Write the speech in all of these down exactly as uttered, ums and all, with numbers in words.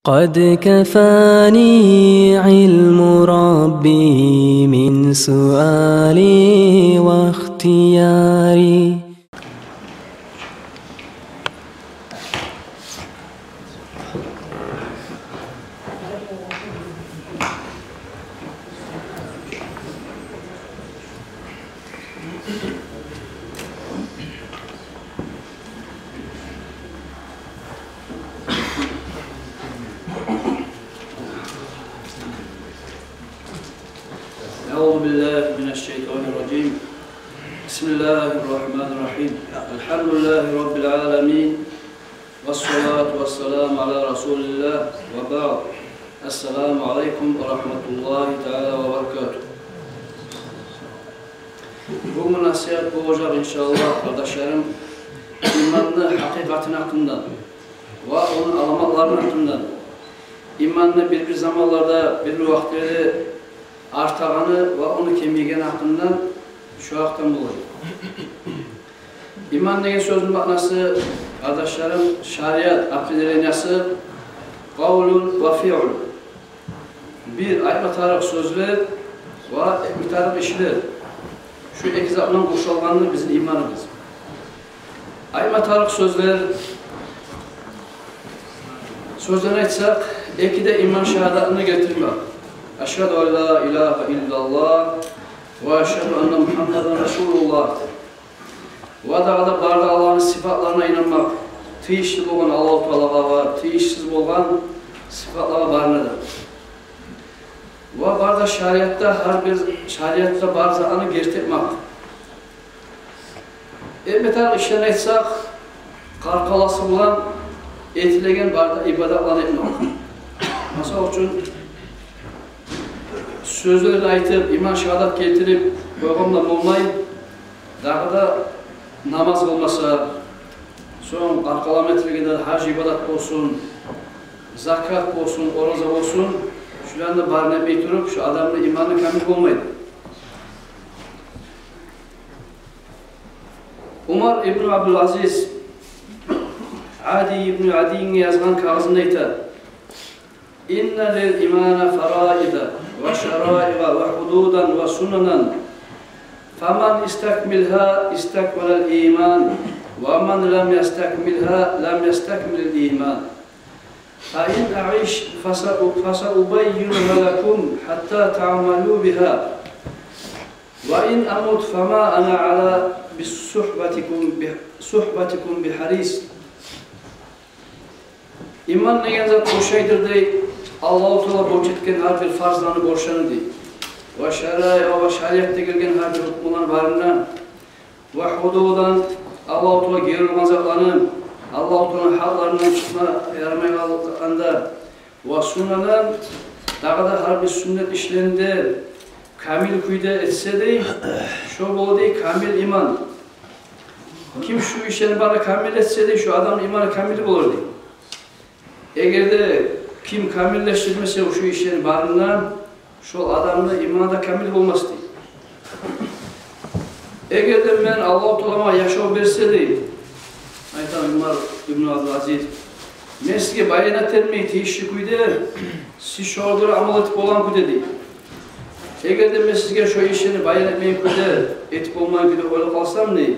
قد كفاني علم ربي من سؤالي واختياري. أعوذ بالله من الشيطان الرجيم. بسم الله الرحمن الرحيم. الحمد لله رب العالمين. والصلاة والسلام على رسول الله وبعد. السلام عليكم ورحمة الله تعالى وبركاته. Бугюн насигьат болажакъ, иншааллагь, къардашларым, иманны гьакъыкъатыны гьакъындан ва ону аламатларыны гьакъындан, иманны бир-бир заманларда, бир-бир вакътилерде артагъаны ва ону кемийгени гьакъындан, шо гьакъдан болажакъ. Иман деген сёзню маънасы, къардашларым, шариат определениясы: къавлун ва фиълун. Бир, айтма тарыкъ сёзлер ва этме тарыкъ ишлер. Шу эки затдан къуршалгъанды бизин иманыбыз. Айтма тарыкъ сёзлер. Сёзден айтсакъ, эки де иман шагьадатны гелтирмек. Ашгьаду ан ла илагьа иллаллагь ва ашгьаду анна Мугьаммадан расулуллагь. Ва дагъы да бары да Аллагьны сыфатларына инанмакъ, тийишли болгъан Аллагьу Таалагъа ва тийишсиз болгъан сыфатлагъа барына да. Ва бары да шариатда, гьар бир шариатда бары затны герти этмек. Этме тарыкъ ишлени айтсакъ, къаркъарасы булан этилеген бары да ибадатланы этмек. Масала учун, сёзлерин айтып, иман шагьадат гелтирип къойгъан да болмай, дагъы да намаз къылмаса, сонг къаркъаралап этилеген де гьаж ибадат болсун, закат болсун, ораза болсун, шуланы да барын этмей туруп, шу адамны иманы камил болмайды. Умар ибну Абдулазиз Ади ибну Адийге язгъан кагъызында айта: إن للإيمان فرائض وشرائع وحدودا وسننا، فمن استكملها استكمل الإيمان، ومن لم يستكملها لم يستكمل الإيمان. فإن أعش فسأ-، فسأبينها لكم حتى تعملوا بها، وإن أمت فما أنا على بصحبتكم ب-، صحبتكم بحريص. Иман деген зат къуршайдыр дей Аллагьу Таала борч этген гьар бир фарзланы, борчланы дей. Ва шараиъ, ва шариатда гелген гьар бир гьукмуланы барын да. Ва гьудудан, Аллагьу Таала гери ургъан затланы, Аллагьу Тааланы гьакъларындан чыкъма ярамайгъан затланы да. Ва сунанан, дагъы да гьар бир сюннет ишлени де камил кюйде этсе дей, шо бола дей камил иман. Ким шу ишлени барын камил этсе дей, шо адамны иманы камил болар дей. Эгер де ким камиллешдирмесе шу ишлени барын да, шо адамны иманы да камил болмас дей. Эгер де мен, Аллагьу Таала магъа яшав берсе дей, айта Умар ибну Абдулазиз, мен сизге баян этермен тийишли кюйде, сиз шогъар гёре амал этип болагъан кюйде дей. Эгер де мен сизге шо ишлени баян этмейген кюйде, этип болмайгъан кюйде оьлюп къалсам дей,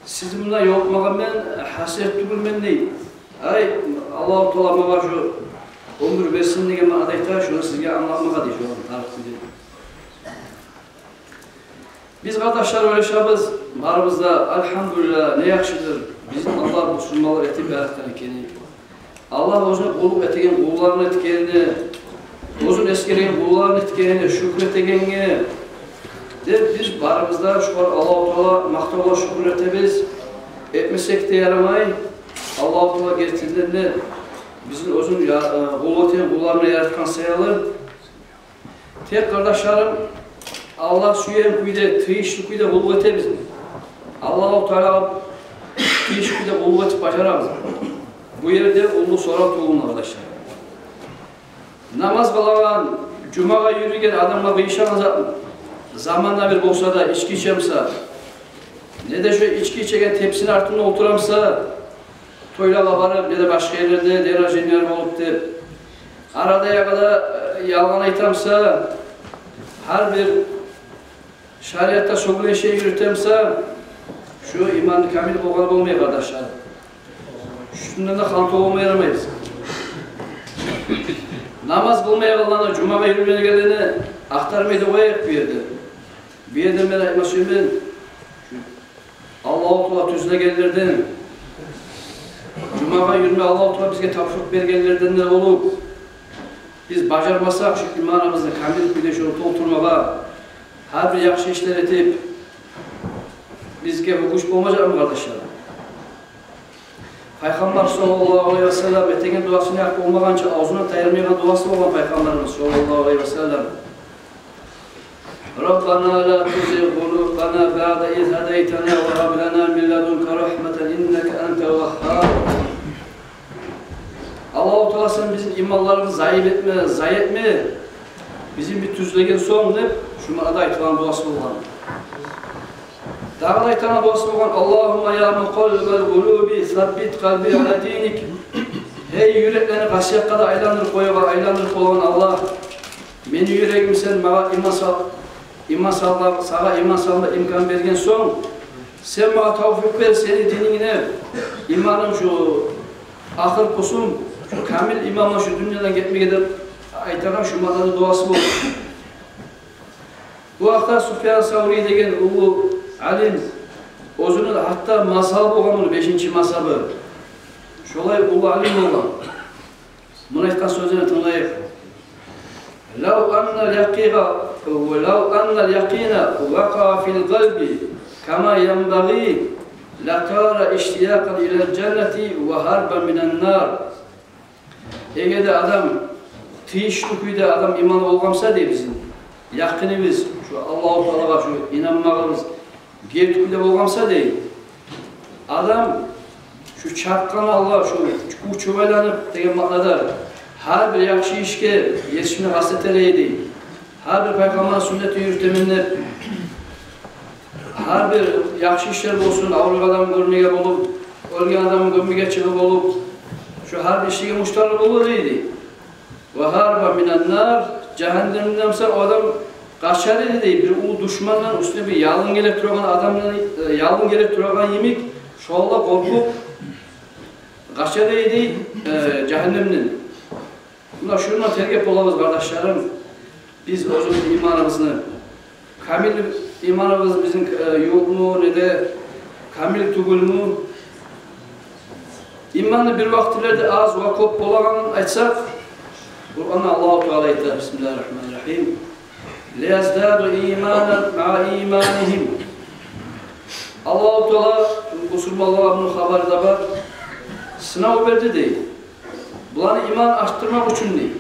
сизин булан ёлукъмагъа мен гьасирет тюгюлмен дей. Ай, Аллагьу Таала магъа шо оьмюр берсин деген маънада айта, шону сизге англатмагъа дей, шону тарыкъ дей. Биз, къардашлар, ойлашабыз, барыбыз да, альгьамдулиллагь, не яхшыдыр бизин Аллагь бусурманлар этип яратгъан экени, Аллагь оьзюню къуллукъ этеген къулларын этгенине, оьзюн эсгереген къулларын этгенине шюкюр этегенге деп, биз барыбыз да шогъар Аллагьу Таалагъа макътавлар, шюкюр этебиз. Этмесек де ярамай. Аллагьу Таала гертиден де бизин оьзюн я-, э, къуллукъ этеген къулларын яратгъан саялы. Тек, къардашларым, Аллагь сюеген кюйде, тийишли кюйде къуллукъ этебизми? Аллагьу Таалагъа тийишли кюйде къуллукъ этип бажарабызмы? Бу ерде уллу сорав тувулуна, къардашлар. Намаз къылагъан, жумагъа юрюйген адамгъа къыйышагъан затмы? Заманда бир болса да ички ичемисе, не де шо ички ичеген тепсини артында олтурамыса, тойлагъа барып, яда башгъа ерлерде день рождениялар болуп деп, арада-ягъада, э, ялгъан айтамса, гьар бир шариатда сёгюлеген шей юрютемсе, шу иман камил болгъан болмай, къардашлар. Шундан да хантав болма ярамайбыз. Намаз къылмайгъанланы, жумагъа юрюмейгенлени ахтармай да къояйыкъ бу ерде. Бу ерде мен айтма сюемен, шу Аллагьу Таала тюзлегенлерден, жумагъа юрюме Аллагьу Таала бизге тавфикъ бергенлерден де болуп, биз бажармасакъ шу иманыбызны камил кюйде шону толтурмагъа, гьар бир яхшы ишлер этип, бизге бу гюч болмажакъмы, къардашлар? Пайхаммар саллаллагьу алайгьи васаллам этеген дуасына якъ болмагъанча авзундан тайдырмайгъан дуасы болгъан Пайхаммарыбыз саллаллагьу алайгьи васаллам. ربنا لا تزغ قلوبنا بعد إذ هديتنا وهب لنا من لدنك رحمة إنك أنت الوهاب. Аллагьу Таала, сен бизин иманларыбызны зайып этме, зай этме, бизин бир тюзлеген сонг деп, шу маънада айтылгъан дуасы болгъан. Дагъы да айтагъан дуасы болгъан: اللهم يا مقلب القلوب ثبت قلبي على دينك. Гьей, юреклени къайсы якъгъа да айландырып къоягъан, айландырып къоягъан Аллагь, мени юрегимни сен магъа иман сал-, иман салма, сагъа иман салма имкан берген сонг, сен магъа тавфикъ бер сени дининге, иманым шу ахыр къусум, шу камил иман булан шу дюньядан гетмеге деп айтагъан шу маънада дуасы болгъан. Бу гьакъда Суфьян Саврий деген уллу алим, оьзюню гьатта мазгьабы болгъан, муну бешинчи мазгьабы. Шолай уллу алим болгъан. Муну айтгъан сёзлерин тынглайыкъ. لو أن اليقين، لو أن اليقين وقع في القلب كما ينبغي لكان اشتياقا إلى الجنة وهربا من النار. Эгер де адам тийишли кюйде адам иман болгъан буса, дей, бизин якъинибиз, шу Аллагьу Таалагъа шу инанмагъыбыз герти кюйде болгъан буса, дей, адам шу чапгъан алгъа, шу кюч-чубайланып деген маънада, гьар бир яхшы ишге етишме къаст этер эди, дей. Гьар бир пайхаммарны сюннетин юрютемен деп, гьар бир яхшы ишлер болсун, авруйгъан адамны гёрмеге болуп, оьлген адамны гёммеге чыгъып болуп, шу гьар бир ишге муштарлы болур эди. وهربا من النار, жагьаннемден буса о адам къачар эди, дей, бир уллу душмандан уьстюне бир ялын геле турагъан адамдан, э, ялын геле турагъан йимик, шолай къоркъуп къачар эди, э, жагьаннемден. Муна шуну тергеп болабыз, къардашларым, биз оьзюбюзню иманыбызны. Камил иманыбыз бизин, э, ёкъму, неде камил тюгюлмю? Иманны бир вакътилерде аз ва кёп болагъанын айтсакъ, Къуръанда Аллагьу Таала айта: بسم الله الرحمن الرحيم. ليزدادوا إيمانا مع إيمانهم. Аллагьу Таала бусурманлагъа, муну хабары да бар, сынав берди, дей. Буланы иман артдырмакъ учун, дей.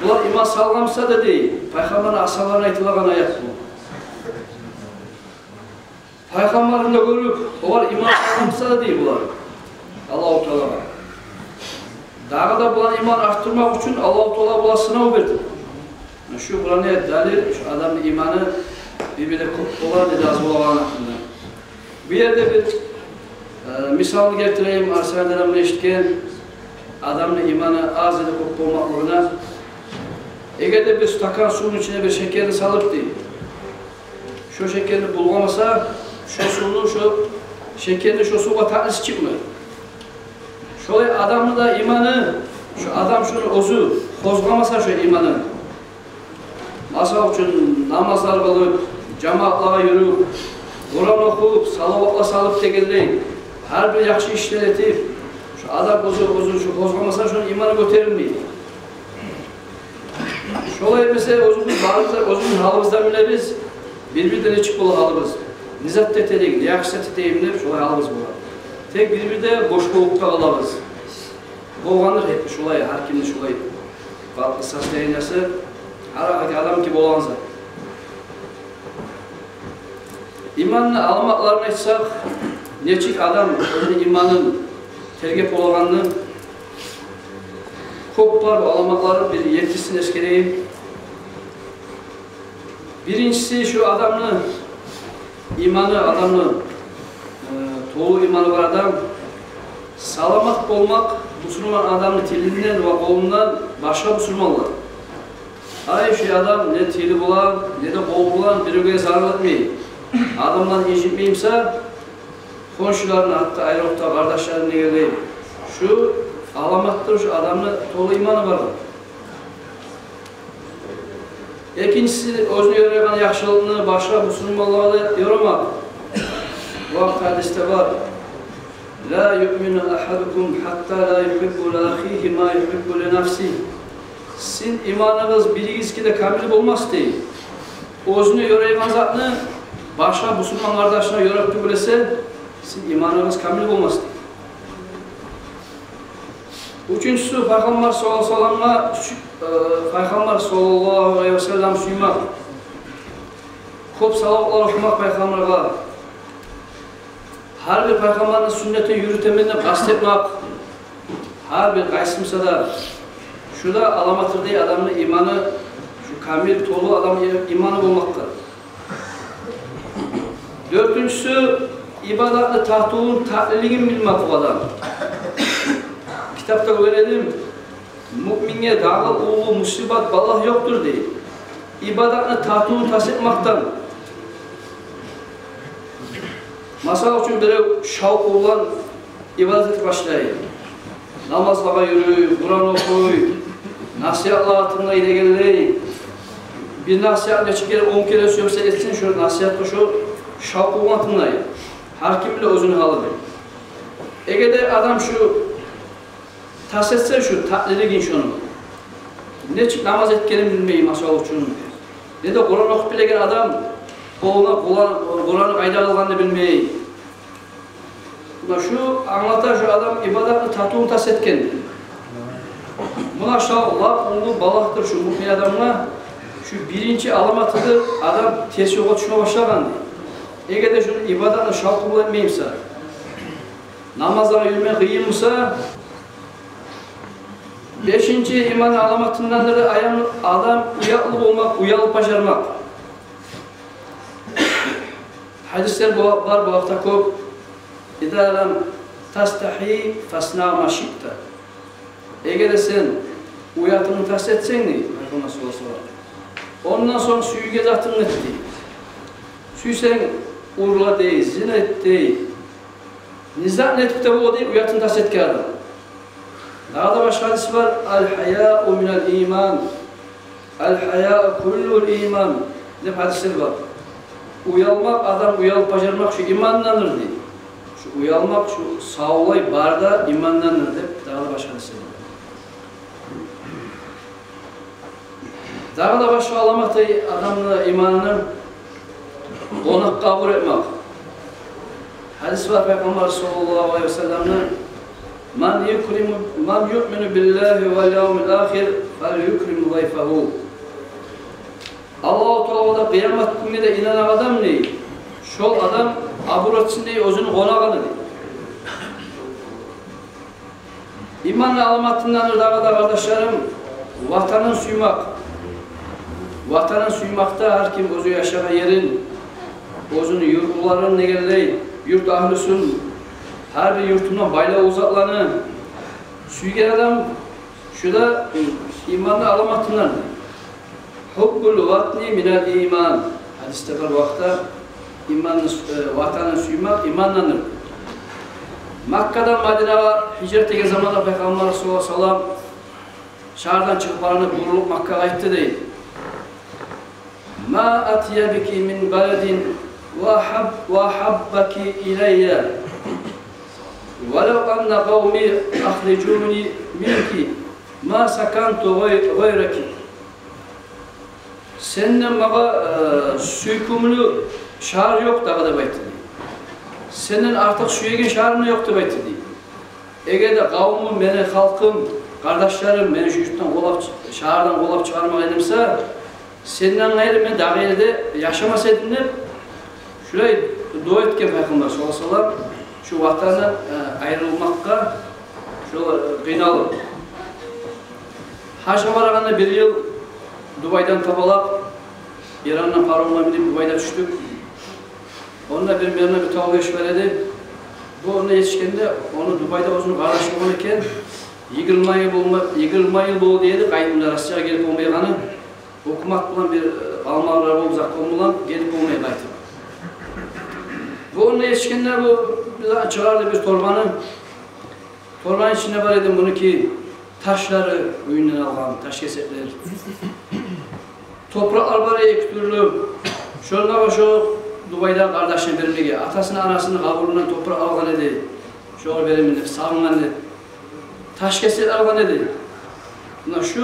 Булар иман салгъан буса да, дей, пайхаммарны асгьабаларына айтылагъан аят бу. Пайхаммарны да гёрюп, олар иман салгъан буса да, дей, булар Аллагьу Таалагъа. Дагъы да буланы иман артдырмакъ учун Аллагьу Таала булагъа сынав берди. Шу буланы далил, шу адамны иманы бир-бирде кёп болар, дей, аз болагъаны гьакъында. Бу ерде бир, э, мисалны гелтирейим, Арсандан эшитген, адамны иманы аз яда кёп болмакълыгъына. Эгер де бир стакан сувну ичине бир шекерни салып, дей, шо шекерни булгъамаса, шо сувну, шо шекерни шо сувгъа татлиси чыкъмай. Шолай адамны да иманы, шо адам шону оьзю къозгъамаса шо иманын, масала учун, намазлар къылып, жамаатлагъа юрюп, Къуран охуп, салаватлар салып дегенлей, гьар бир яхшы ишлер этип, шо адам оьзю, оьзю шо къозгъамаса, шону иманы гётерилмей. Шолай буса, оьзюбюз барыбыз да оьзюбюзню гьалыбыздан билебиз, бир-бирде нечик бола гьалыбыз. Не зат этейим, не яхшы зат этейим деп, шолай гьалыбыз бола. Тек бир-бирде бош болуп да къалабыз. Болгъандыр гьеп шолай, гьар кимни шолай бакъ состояниясы, гьар адамныки болагъан зат. Иманны аламатларын айтсакъ, нечик адам оьзюню иманын тергеп болагъанны, кёп бар бу аламатлары, бир еттисин эсгерейим. Биринчиси, шу адамны иманы, адамны, э, толу иманы бар адам, Аламат болмакъ бусурман адамны тилинден ва къолундан башгъа бусурманлар. Ай, шу адам не тили булан, не де къолу булан биревге зарал этмей, адамланы инжитмей буса, хоншуларын, гьатта айрокъда къардашларын дегенлей. Шу аламатдыр шу адамны толу иманы бар. Экинчиси, оьзюне ёрайгъан яхшылыкъны башгъа бусурманлагъа да ёрамакъ. Бу гьакъда гьадисде бар: «Ла юъмину агьадукум гьатта ла югьибба ли агьигьи ма югьиббу ли нафсигьи». Сизин иманыгъыз биригизники де камил болмас дей, оьзюне ёрайгъан затны башгъа бусурман къардашына ёрап тюгюл эсе, сизин иманыгъыз камил болмас дей. Уьчюнчюсю, Пайхаммар саллаллагьу алайгьи ва салламгъа сю-, э, Пайхаммар саллаллагьу алайгьи ва саллам сюймек. Кёп салаватлар охумакъ Пайхаммаргъа. Гьар бир Пайхаммарны сюннетин юрютемен деп къаст этмек. Гьар бир къайсы буса да, шу да аламатдыр дей адамны иманы, шу камил, толу адам иманы болмакъгъа. Дёртюнчюсю, ибадатны татывун, татлилигин билмек бу адам. Китапда гёрген эдим, муъминге дагъы уллу мусибат, балагь ёкъдур дей, ибадатны татывун тас этмекден. Масала учун, бирев шавкъу булан ибадат этип башлай. Намазлагъа юрюй, Къуран охуй, насигьатлагъа тынглай дегенлей. Бир насигьат нече керен, он керен сюйсе этсин, шо насигьатгъа шо шавкъу булан тынглай. Гьар ким биле оьзюню гьалын. Эгер де адам шу тас этсе шу татлилигин шону, нечик намаз этгенин билмей, масала учун, не де Къуран охуп билеген адам, къолуна Къуран, Къураны къайда къалгъанын билмей. Муна шу англата, шу адам ибадатны татывун тас этген. Муна шу лап уллу балагьдыр шу муъмин адамгъа. Шу биринчи аламатыдыр, адам терс ёлгъа тюшме башлагъан дей, эгер де шуну ибадатны шавкъу булан этмей буса, намазлагъа юрюме къыйын буса. Бешинчи иманны аламатындандыр аям-, адам уятлы болмакъ, уялып бажармакъ. Гьадислер бу-, бар бу гьакъда кёп. «Иза лам тастагьи фаснаъ ма шиъта». Эгер де сен уятынгны тас этсенг дей Пайхаммар саллаллагьу алайгьи ва саллам, ондан сонг сюйген затынгны эт дей. Сюйсенг урла дей, зина эт дей. Не затны этип де бола дей уятын тас этген адам. Дагъы да башгъа гьадис бар: «Ал-гьаяу минал иман, ал-гьаяу куллул иман», – деп гьадислер бар. Уялмакъ, адам уялып бажармакъ шу имандандыр дей. Шу уялмакъ шу савлай бары да имандандыр деп дагъы да башгъа гьадислер бар. Дагъы да башгъа аламаты адамны иманыны – къонакъгъа абур этмек. Гьадис бар Пайхаммар саллаллагьу алайгьи ва салламны: «Ман юкриму, ман юъмину биллагьи вал явмил ахир, фал юкрим зайфагьу». Аллагьу Таала да, къыямат гюнге де инанагъан адам дей, шол адам абур этсин дей оьзюню къонагъын дей. Иманны аламатындандыр дагъы да, къардашларым, ватанын сюймек. Ватанын сюймекде гьар ким оьзю яшагъан ерин, оьзюню юртлуларын дегенлей, юрт агьлюсюн, гьар бир юртундан байлавлу затланы сюйген адам, шу да иманны аламатындандыр. «Гьуббул ватни минал иман». Гьадисде бар вакътда иманны, э, ватанын сюймек имандандыр. Маккадан Мадинагъа гьижрат этген заманда Пайхаммар саллаллагьу алайгьи ва саллам шагьардан чыгъып барагъанда бурулуп Маккагъа айтды дей: «Ма атьябики мин баладин ва агьаб-, ва агьаббаки илайя. Валав анна къавми ахрижуни минки, ма саканту гъай-, гъайраки». Сенден магъа, э, сюйкюмлю шагьар ёкъ дагъы деп айтды дей. Сенден артыкъ сюеген шагьарым да ёкъ деп айтды дей. Эгер де къавмум, мени халкъым, къардашларым мени шу юртдан къувлап чы-, шагьардан къувлап чыгъармагъан эди буса, сенден къайры мен дагъы ерде яшамас эдим деп, шулай дуа этген Пайхаммар саллаллагьу алайгьи ва саллам, шу ватанындан, э, айрылмакъгъа шолай, э, къыйналып. Гьажгъа барагъанда бир йыл Дубайдан табалап, Ирандан паромгъа минип Дубайда тюшдюк. Онда бир мени бир тавлу иш бар эди. Бу онда етишгенде, ону Дубайда оьзюню къардашы болгъан экен, йигирма йыл болма-, йигирма йыл болду эди, къайтып мунда Россиягъа гелип болмайгъаны. Гьукумат булан бир, э, къалмагъаллар болуп, закон булан гелип болмай къайтып. Бу онда етишгенде бу бир чыгъарды бир торбаны. Торбаны ичинде бар эди мунуки ташлары, уьюнден алгъан таш кесеклер. Топуракълар бар эди эки тюрлю. Шонда ошо Дубайда къардашына бермеге, атасыны, анасыны къабурундан топуракъ алгъан эди. Шогъар беремен деп, сагъынгъан деп. Таш кесек алгъан эди. Муна шу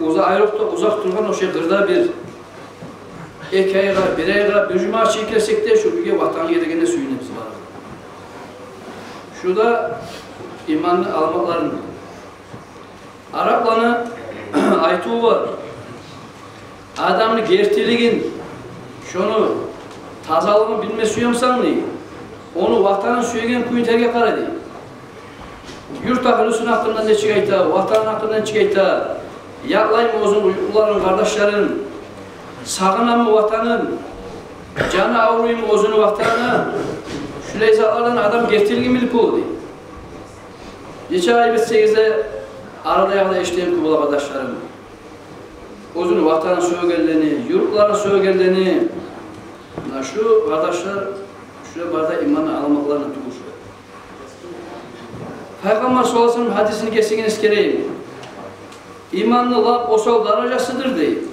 уза-, айрокъда узакъ тургъан ошо къырда бир эки айгъа, бир айгъа, бир жума чыгъып гелсек де, шу уьйге, ватангъа гелегенде сююнебиз бары. Шу да иманны аламатларындан. Арапланы айтыву бар: адамны гертилигин, шону тазалыгъын билме сюемсен, дей, ону ватанын сюеген кюйню терге къара, дей. Юрт агьлюсюню гьакъындан нечик айта, ватанын гьакъындан нечик айта, якълаймы оьзюню юртлуларын, къардашларын, сагъынамы ватанын, жаны авруйму оьзюню ватанына, шулай затлардан адам гертилигин билип бола, дей. Нече айып этсегиз де, арада-якъда эшитеген кюй бола, къардашларым, оьзюню ватанын сюегенлени, юртларын сюегенлени. Муна шу, къардашлар, шулар бары да иманны аламатларындан тюгюл шулар. Пайхаммар саллаллагьу алайгьи ва салламны гьадисин гесегин эсгерейим. Иманны лап осал даражасыдыр, дей,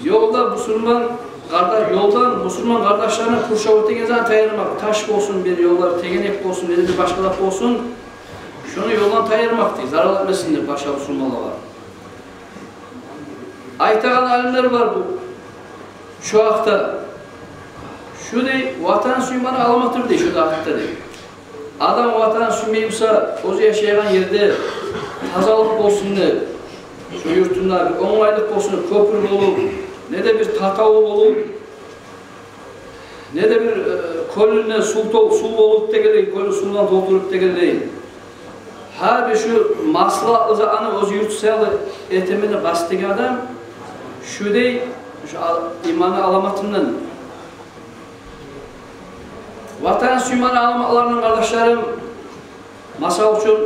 ёлда бусурман къарда-, ёлдан бусурман къардашларына кюршав этеген затны тайдырмакъ. Таш болсун, бир ёллар тегенек болсун, бир башгъа зат болсун, шону ёлдан тайдырмакъ, дей, зарал этмесин деп башгъа бусурманлагъа. Айтагъан алимлер бар бу, шу гьакъда. Шу, дей, ватан сюймени аламатыдыр, дей, шу да гьакъда, дей. Адам ватанын сюймей буса, оьзю яшайгъан ерде тазалыкъ болсун деп, шу юртунда бир онгайлыкъ болсун деп, кёпюр болуп, не де бир татаву болуп, не де бир, э, кёлюне сув тол-, сув болуп дегенлей, кёлюн сувдан толтуруп дегенлей. Гьар бир шу маслагьатлы затны оьз юрту саялы этемен деп бас деген адам, шу, дей, шу ал-, иманны аламатындан. Ватан сюймени аламатларындан, къардашларым, масал учун,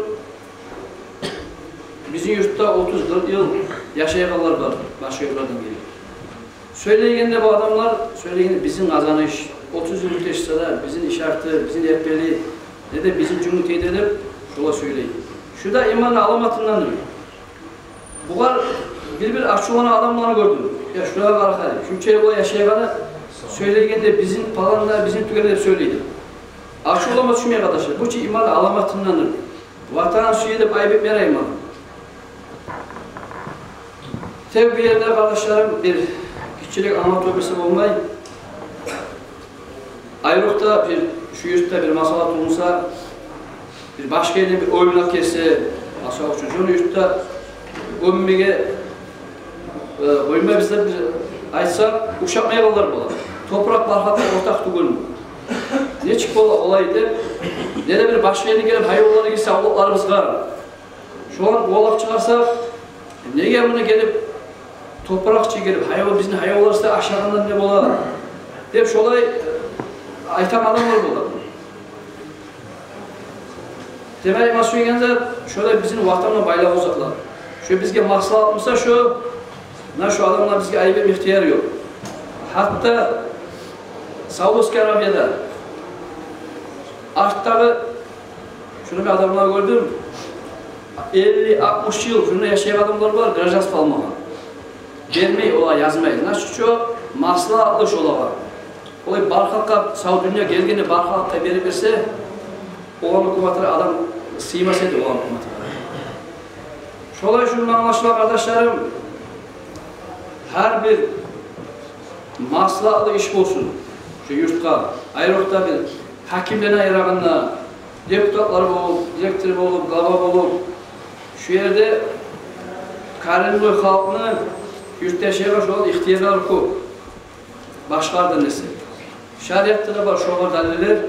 бизин юртда отуз-къыркъ йыл яшайгъанлар бар, башгъа юртлардан гелип. Сёйлейгенде бу адамлар, сёйлейгенде бизин Къазаныш, отуз йыл юртда яшаса да, бизин Ишарты, бизин Эрпели, не де бизин Жюнгютейде деп, шолай сёйлей. Шу да иманны аламатындандыр. Бугъар бир-бир ачувланагъан адамланы гёрдюм. Я, шулагъа къара, къара, шунча йыл яшайгъаны, сёйлейгенде бизин палан да, бизин тюгюл деп сёйлейди. Ачувланма тюшмей, къардашлар. Бу чу иманны аламатындандыр. Ватанын сюе деп айып этмей айман. Тек бу ерде, къардашларым, бир гиччирек англатыв берсе болмай. Айрокъда бир, шу юртда бир масъала тувулса, бир башгъа ерден бир оьлюню алып гелсе, масал учун, шону юртда гёммеге, э, къоймай, биз де бир айтсакъ, ушатмайгъанлар бола. Топуракъ бар халкъгъа ортакъ тюгюлмю? Нечик бола олай деп, не де бир башгъа ерден гелип гьайванлар гирсе авлакъларыбызгъа, шоланы къувалап чыгъарсакъ, неге муна гелип, топуракъ чы гелип, гьайван, бизин гьайванлар да ашагъанда не бола? Деп шолай, э, айтагъан адамлар бола. Демек, мен сюйгенде, шолай бизин ватан булан байлавлу затлар. Шо бизге маслагьат буса, шо, муна шу адамлар бизге айып этме ихтияры ёкъ. Гьатта Саудовская Аравияда артдагъы шундай адамлар гёрдюм. Элли, алтмыш йыл шунда яшайгъан адамлар бар, гражданство алмагъан. Бермей, олар язмай. Значит, шо маслагьатлы шолагъа. Олай бар халкъгъа, сав дюнья гелгенде бар халкъгъа берип берсе, оланы гьукуматына адам сыймас эди, оланы гьукуматына. Шолай шундан англашыла, къардашларым, гьар бир маслагьатлы иш болсун, шу юртгъа, айрокъда бир гьакимлени айырагъанда, депутатлар болуп, директор болуп, глава болуп, шу ерде коренной халкъны, юртда яшайгъан, шоланы ихтиярлары кёп. Башгъалардан эсе. Шариатда да бар шогъар далиллер.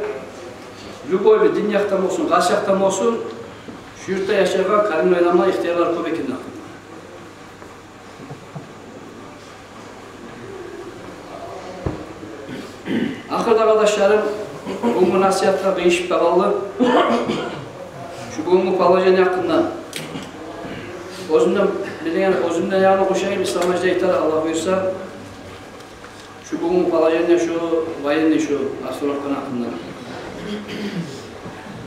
Любой бир дин якъдан болсун, къайсы якъдан болсун, шу юртда яшайгъан коренной адамланы ихтиярлары кёп экенни гьакъында. Ахырда, къардашларым, Бугюнгю насигьатгъа къыйышып да къалды. Шу бугюнгю положение гьакъында оьзюмден билген, оьзюмден ягъны къошайым, Ислам-гьажи айтар, Аллагь буюрса. Шу бугюн положение, шу военный, шу обстановканы гьакъында.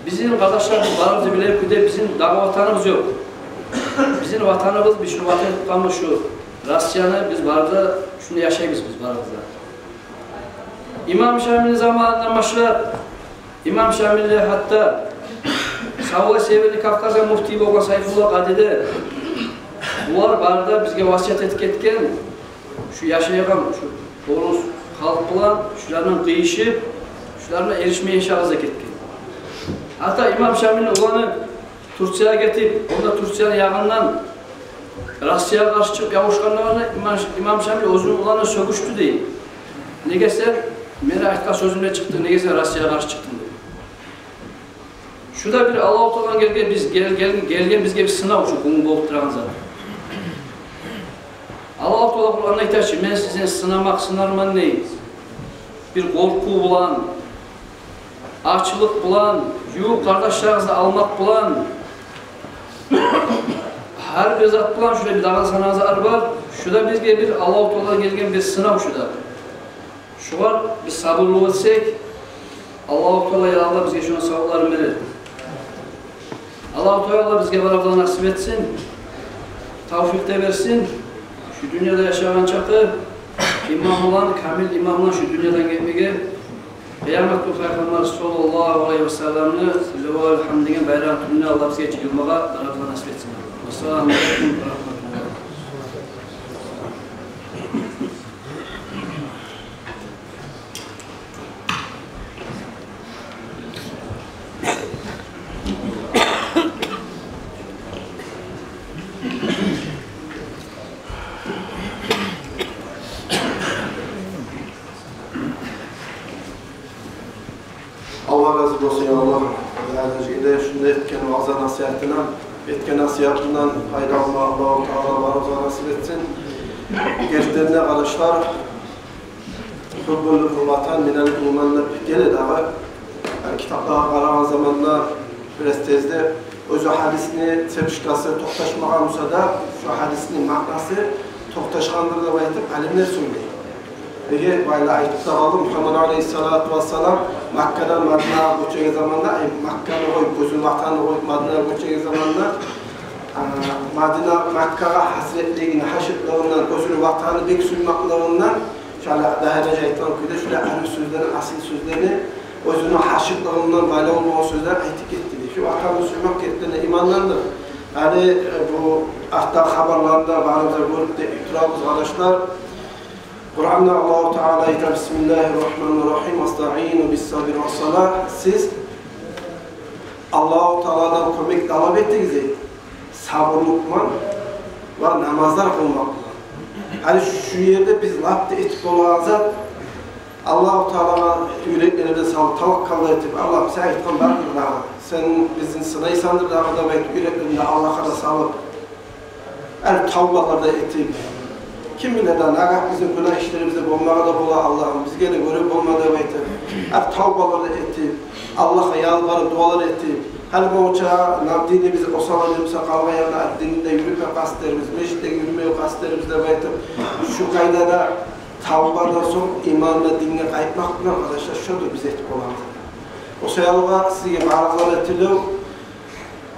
Бизин, къардашлар, биз барыбыз да билебиз де, бизин дагъы ватаныбыз ёкъ. Бизин ватаныбыз, биз шу ватан тутгъанбыз, шу Россияны, биз барыбыз да шунда яшайбыз, биз барыбыз да. Имам Шамилни заманындан башлап, Имам Шамил де, гьатта савлай Северный Кавказгъа муфтий болгъан Сайфулла къади де, булар бары да бизге васият этип гетген, шу яшайгъан шу орус халкъ булан, шулардан къыйышып, шулардан эришмей яшагъыз деп гетген. Гьатта Имам Шамилни уланы Турциягъа гетип, онда Турцияны ягъындан Россиягъа къаршы чыгъып ябушгъанларына Имам, Имам Шамил оьзюню уланына сёгюшдю дей. Неге сен мени айтгъан сёзюмден чыкъдынг, неге сен Россиягъа къаршы чыкъдынг деп. Шу да бир Аллагьу Тааланы гелген, биз гел-, гел-, гелген бизге бир сынав, шу бугюн болуп турагъан зат. Аллагьу Таала Къуранда айта чы: «Мен сизин сынамакъ сынарман», — дей. Бир къоркъув булан, ачлыкъ булан, ювукъ къардашларыгъызны алмакъ булан, гьар бир зат булан, шулай бир дагъы санагъызар бар. Шу да бизге бир Аллагьу Таала гелген бир сынав шу да. Шугъар биз сабурлукъ этсек, Аллагьу Таала, я Аллагь, бизге шуну савларын берер. Аллагьу Таала бизге барыбызгъа насип этсин, тавфикъ де берсин. Шу дюньяда яшагъан чакъы иман булан, камил иман булан шу дюньядан гетмеге, къыямат гюн Пайхаммар саллаллагьу алайгьи ва салламны Ливаул Гьамд деген байрагъы тюбюнде Аллагь бизге жыйылмагъа барыбызгъа насип этсин. Вассаламу алайкум ва рагьматуллагь. Аллагь рази болсун, я Аллагь. Ягъни, шунда этген ваъза-насигьатына, этген насигьатындан пайда алма Аллагьу Таала барыбызгъа насип этсин. Гертиден де, къардашлар, «Гьуббул ватан минал иман» деп геле дагъы. Гьар китаплагъа къарагъан заманда бираз тезде оьзю гьадисни цепочкасы токъташмагъан буса да, шу гьадисни маънасы токъташгъандыр деп айтып, алимлер сёйлей. Неге, байла айтып да къалды, Мугьаммат алайгьиссалату вассалам Маккадан Мадинагъа гёчеген заманда, ай, Макканы къоюп, оьзюню ватанын къоюп, Мадинагъа гёчеген заманда, а, Мадина, Маккагъа гьасиретлигин, гьашыкълыгъындан, оьзюню ватанын бек сюймеклигинден, шолай дагъы да айтгъан кюйде, шолай арив сёзлени, асил сёзлени, оьзюню гьашыкълыгъындан байлавлу болгъан сёзлер айтып гетди дей. Шу ватанны сюймек гертиден де имандандыр. Гьали, э, бу артдагъы хабарланы да барыбыз да гёрюп де турабыз, къардашлар. Къуранда Аллагьу Таала айта: «Бисмиллагьи ррагьмани ррагьим, вастаину биссабри вассалагь». Сиз Аллагьу Тааладан кёмек талап этигиз, дей, сабурлукъ булан ва намазлар къылмакъ булан. Гьали шу ерде биз лап да этип болагъан зат, Аллагьу Таалагъа юреклерибизни салып, таваккал этип, Аллагь, сен айтгъан бардыр дагъы, сен бизин сынайсандыр дагъы деп айтып, юреклерибизни Аллагьгъа да салып, гьали тавбалар да этип, ким биле дагъы, нагагь бизин гюнагь ишлерибиз де болмагъа да бола, Аллагьым, бизге де гёре болма деп айтып, гьали тавбалар да этип, Аллагьгъа ялбарып, дуалар этип, гьали болгъунча на-, динибиз осал эди буса, къалгъан янда динде юрюме къаст этербиз, межитде юрюме къаст этербиз деп айтып, шу къайдада тавбадан сонг иманына, динге къайтмакъ булан, къардашлар, шодур биз этип болагъан. О саялы сизге барыгъызгъа да тилев,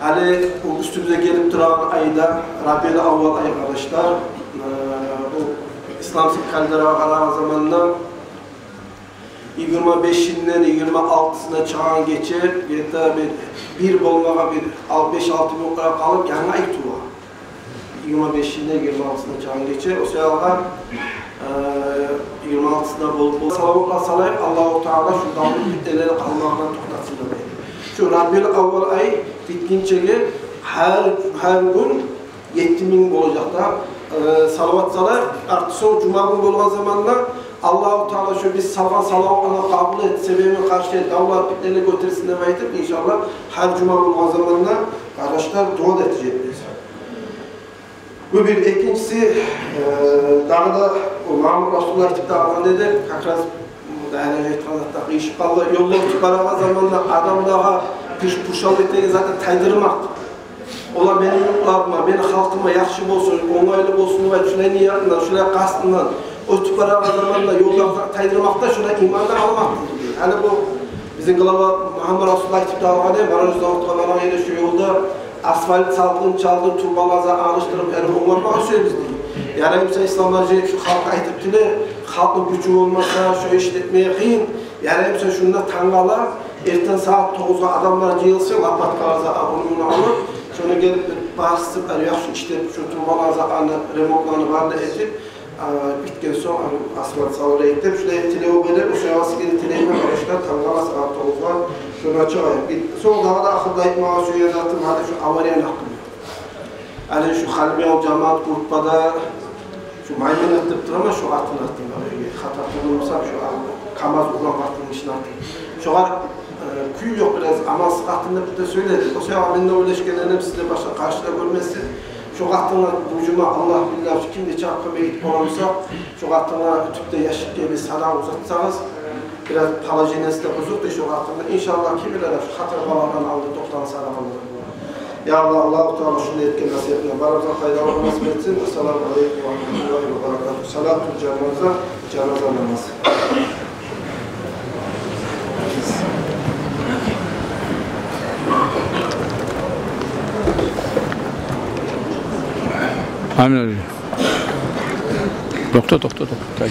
гьали бу уьстюбюзге гелип турагъан айда, Рабиул аввал ай, къардашлар, э, бу исламский календаргъа къарагъан заманда, йигирма бешинден йигирма алтысына чыгъагъан гече, где-то бир, бир болмагъа бир ал-, беш-алты минутлагъа къалып, янгы ай тува. Йигирма бешинден йигирма алтысына чыгъагъан гече, о саялы, э, йигирма алтысына болуп, болуп, салаватлар салайыкъ, Аллагьу Таала шу давлу питнелени къалмагъындан токътатсын деп. Шу Рабиул аввал ай битгинчеге гьар, гьар гюн етти минг болажакъ да, э, салават салайыкъ. Арты сонг жума гюн болгъан заманда, Аллагьу Таала шу биз салгъан салаватланы къабул эт, себебин къаршы эт, давлар, питнелер гётерилсин деп айтып, иншаллагь, гьар жума болгъан заманда, къардашлар, дуа да этежекбиз. Бу бир. Экинчиси, э, дагъы да о Магьмуд Расулуллагь айтып да къалгъан эди, как раз, м, Гьали айтгъан затда къыйышып къалды. Ёлда оьтюп барагъан заманда адамлагъа пуш-, пушал этеген затны тайдырмакъ. Олар мени юртларыма, мени халкъыма яхшы болсун, онгайлы болсун деп, шулай ниятындан, шулай къастындан оьтюп барагъан заманда ёлдан тайдырмакъ да шулай имандан аламакъ дей. Гьали бу бизин глава Мугьаммат Расулуллагь айтып да алгъан эди, Воронежден оьтюп барагъан ерде шу ёлда асфальт салгъынча алдын турбаланы алышдырып, яни онгармагъа сюебиз дей. Ярай буса, Исламгьажи, шу халкъгъа айтып тиле, халкъны гючю болмаса, шу ишни этмеге къыйын. Ярай буса, шунда тангала эртен сагьат тогъузгъа адамлар жыйылсын, лопаткалар, зат, ону-муну алып, шону гелип бир басып, яни яхшы ишлеп, шу турбаланы, затланы, ремонтланы барын да этип, а, битген сонг, аны асфальт салыр эдик деп, шулай тилев бере, ошо ясгени тилеймен, къардашлар, тангала сагьат тогъузгъа шунда чыгъайыкъ. Бит-, сонг дагъы да ахырда айтмагъа сюеген затым, гьали шу аварияны гьакъында. Гьали шу Халимбеков жамият группада шу Маймунат деп турамы, шу атын атын, хата тутмасам, шу КамАЗ ургъан къатынны ишин атын. Шогъар, э, кюй ёкъ, бираз амалсыз къатын деп де сёйледи. О саялы мен де ойлашгъанларым, сиз де башгъа къаршы да гёрмесиз. Шу къатынгъа бу жума, Аллагь биллагь, шу ким де чакъы кёмек этип бола буса, шу къатынгъа тюпде яшик гебе садагъа узатсагъыз, бираз положениеси де бузукъ дей шу къатынны. Иншаллагь, ким биле, шу хатир балагьдан алда токътагъан садагъа болур. Я Аллагь, Аллагьу Таала шунда этген насигьатындан барыбызгъа пайдаланма насип этсин. Ассаламу алейкум ва рагьматуллагьи ва баракатугь. Салатул жаназа, жаназа намаз. Амин. Токъта, токъта, токъта.